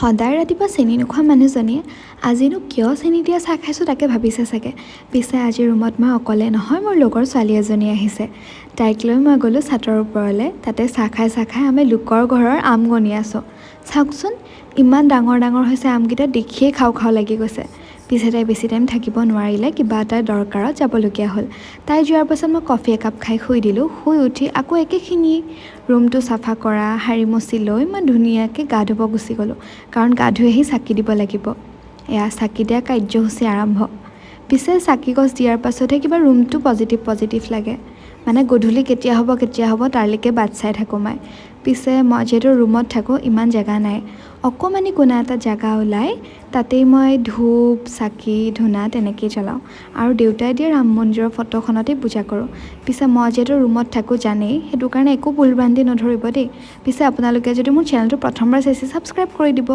সদায় ৰাতিপুৱা চেনি নোখোৱা মানুহজনীয়ে আজিনো কিয় চেনি দিয়া চাহ খাইছোঁ, তাকে ভাবিছে চাগে। পিছে আজি ৰুমত মই অকলে নহয়, মোৰ লগৰ ছোৱালী এজনী আহিছে। তাইক লৈ মই গ'লোঁ ছাদৰ ওপৰলৈ। তাতে চাহ খাই চাহ খাই আমি লোকৰ ঘৰৰ আম গণি আছোঁ। চাওকচোন, ইমান ডাঙৰ ডাঙৰ হৈছে আমকেইটা, দেখিয়েই খাওঁ খাওঁ লাগি গৈছে। পিছে তাই বেছি টাইম থাকিব নোৱাৰিলে, কিবা এটা দৰকাৰত যাবলগীয়া হ'ল। তাই যোৱাৰ পাছত মই কফি একাপ খাই শুই দিলোঁ। শুই উঠি আকৌ একেখিনি, ৰুমটো চাফা কৰা, সাৰি মচি লৈ মই ধুনীয়াকৈ গা ধুব গুচি গ'লোঁ, কাৰণ গা ধুই আহি চাকি দিব লাগিব। এয়া চাকি দিয়া কাৰ্যসূচী আৰম্ভ। পিছে চাকি গছ দিয়াৰ পাছতহে কিবা ৰুমটো পজিটিভ পজিটিভ লাগে। মানে গধূলি কেতিয়া হ'ব কেতিয়া হ'ব, তাৰলৈকে বাট চাই থাকোঁ মই। পিছে মই যিহেতু ৰুমত থাকোঁ, ইমান জেগা নাই। অকণমানি কোণা এটা জেগা ওলাই তাতেই মই ধূপ, চাকি, ধূনা তেনেকেই জ্বলাওঁ আৰু দেউতাই দিয়া ৰাম মন্দিৰৰ ফটোখনতেই পূজা কৰোঁ। পিছে মই যিহেতু ৰুমত থাকোঁ জানেই, সেইটো কাৰণে একো ভুল ভ্ৰান্তি নধৰিব দেই। পিছে আপোনালোকে যদি মোৰ চেনেলটো প্ৰথমবাৰ চাইছে, ছাবস্ক্ৰাইব কৰি দিব।